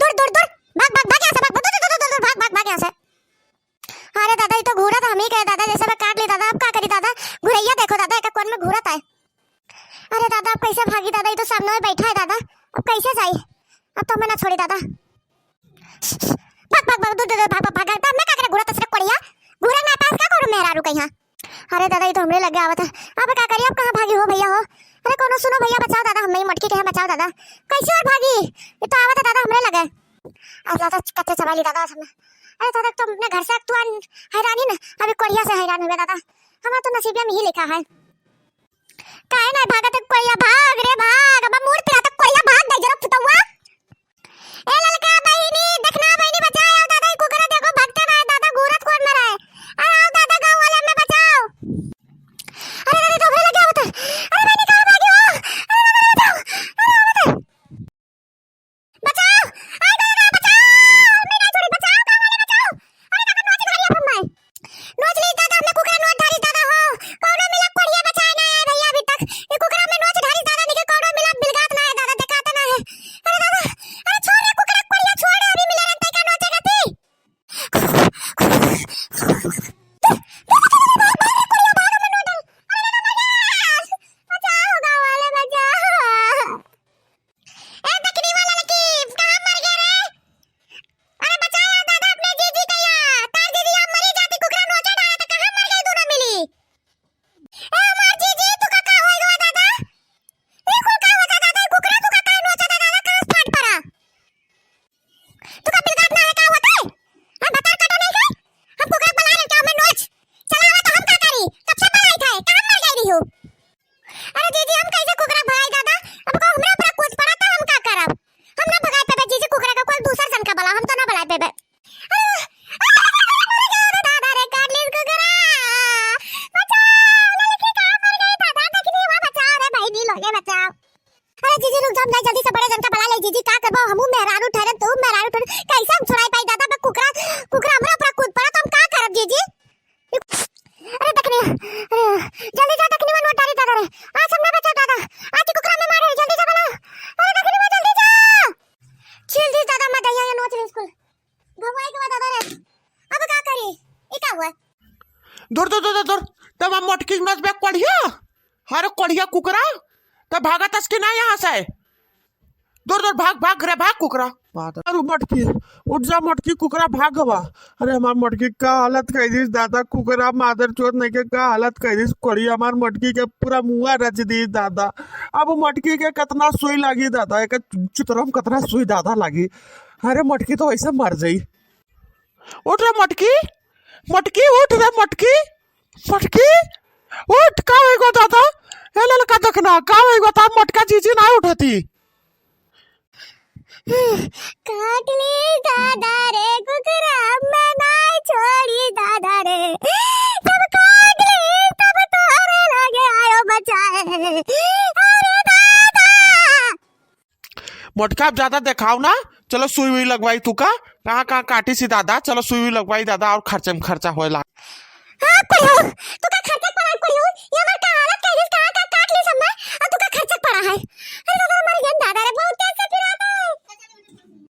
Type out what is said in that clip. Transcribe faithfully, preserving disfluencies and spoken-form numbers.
दूर, दूर, दूर, भाग, भाग, भाग यहाँ से, भाग, भाग, दूर, दूर, दूर, दूर, भाग, भाग, भाग यहाँ से। अरे दादा, ई तो घूरत हमही के दादा, जैसे मैं काट ली दादा, अब का करी दादा? घुरैया देखो दादा, एक कोन में घूरत है। अरे दादा, अब कैसे भागी दादा? ई तो सामने में बैठा है दादा, अब कैसे जाई? अब तो हमें ना छोड़ी दादा। भाग, भाग, भाग, दूर, दूर, दूर, भाग, भाग, भाग, दादा, मैं का करे घूरत है सिर्फ कोढ़िया? घूरे ना पास का करो मेहरारू कहीं? अरे दादा, ई तो हमरे लगे आवत है। अब का करी, अब कहाँ भागी हो भैया हो? अरे कोनो सुनो भैया, बचाओ दादा, हमें मोटकी के है, बचाओ दादा। कैसे और भागी? ई तो आवत है दादा हमरे लगे। अरे दादा, कच्चे चबाली दादा हमें। अरे दादा, तुम अपने घर से तू अन-, हैरानी ना, अभी कोढ़िया से हैरान हुए दादा। हमारा तो नसीबिया में ही लिखा है। काहे ना भागत है कोढ़िया, भाग रे भाग, अब मूड़ पिरात है कोढ़िया, भाग दे जरा पुतौआ। ए ललका बहिनी, देखना बहिनी, बचाओ दादा, ई कुकुरा देखो भगते ना है दादा, घूरत कोन में रहे। अरे आओ दादा, गाँव वाले हमें बचाओ। अरे दादा, तो हमरे लगे आवत है। अरे बहिनी, कहाँ भागी हो? अरे दादा, बचाओ। अरे आवत है। बचाओ! आय दादा, बचाओ! हमें ना छोड़ी, बचाओ, गाँव वाले बचाओ! अरे दादा, नोच धारी अब हमें। नोच ली दादा, हमें कुकरा नोच धारी दादा हो। कौनो मिला कोढ़िया बचाए ना आए भैया अभी तक। ये कुकरा में नोच धारी दादा, निके कौनो मिला बिलगात ना है दादा, देखाते ना है। अरे दादा, अरे छोड़ रे कुकरा, कोढ़िया छोड़ रे, अभी मिले रहते का नोचे गति। बचाओ, गाँव वाले बचाओ। ए दखनी वाला लड़की, कहाँ मर गए रे? अरे बचाया दादा अपने जीजी के यहाँ। तार जीजी यहाँ मरी जाती, कुकरा नोचा डाला तो कहाँ मर गई दोनों मिली? ए हमार जीजी, तू का का होई गवा दादा? ई कुल का होता दादा? ई कुकरा तू का का नोचा दादा? कहाँ से फाट पड़ा? तू का बिलगात ना है का होता है? हम भतार काटो नहीं है? हम कुकरा बला रहे क्या हमें नोच? चला आवा तो हम का करी? कब से बलाई था? कहाँ मर गई रही हो? अरे जीजी, हम कैसे कुकरा भगाई दादा? अब को हमरा ऊपर कूद पड़ा तो हम का करब? हम ना भगाई पेबे जीजी कुकरा का, कोई दूसर जन का बला, हम तो ना बलाई पेबे। अरे, अरे, अरे, अरे, दादा रे, काट लीस कुकरा। बचाओ, लड़की कहाँ मर गई दादा? देखनी हुआ, बचाओ रे बहिनी लोगे, बचाओ। अरे जीजी रुक जा, हम जाई जल्दी से बड़े जन का बला ले जीजी, का करबो? हमू मेहरारू ठहरे, तू मेहरारू ठहरे, कैसे हम छुड़ाई पाई दादा? बा कुकरा, कुकरा हमरा ऊपर कूद पड़ा तो हम का करब जीजी? अरे दखनी, अरे जल्दी जा दखनी में नोच डारी दादा रे, आज हम ना बचा दादा, आज कुकरा में मारे, जल्दी जा बला। अरे दखनी में जल्दी जा। छील दी दादा, मैं दहिया ये नोच ले स्कूल। भगवाई के बाद दादा रे, अब का करी? ई का हुआ? दूर, दूर, दूर, दूर, दूर। तब हम मोटकी नोच बे कोढ़िया। अरे कोढ़िया कुकरा, तब भागत अस कि ना यहाँ से? दूर, दूर, भाग, भाग रे, भाग कुकरा। अरे मोटकी, उठ जा मोटकी, कुकरा भाग गवा। अरे हमार मोटकी का हालत कई दिस दादा, कुकरा मादर चोद नहीं के का हालत कई दिस कोढ़िया, हमार मोटकी के पूरा मुआ रच दिस दादा। अब मोटकी के कितना सुई लागी दादा, एक चुतरम कितना सुई दादा लागी। अरे मोटकी तो वैसे मर जाई। उठ रे मटकी, मटकी उठ रे मटकी, मटकी उठ, का होई गो दादा? ए ललका देखना, का होई गो, तार मटका जीजी ना उठती। काट ली दादा रे कुकरा, मैं नाई छोड़ी दादा रे, सब काट ली तब तोरे लगे आयो बचाए, अरे दादा। मटका अब ज्यादा देखाओ ना, चलो सुई हुई लगवाई तू का, कहाँ कहाँ काटी सी दादा, चलो सुई हुई लगवाई दादा, और खर्चे में खर्चा होए ला। हाँ, कुड़ियो, तू का खर्चा पड़ा कुड़ियो, ये हमार का हालत कह दिस, कहाँ का काट ली सब मैं, और तू का खर्चा पड़ा है। अरे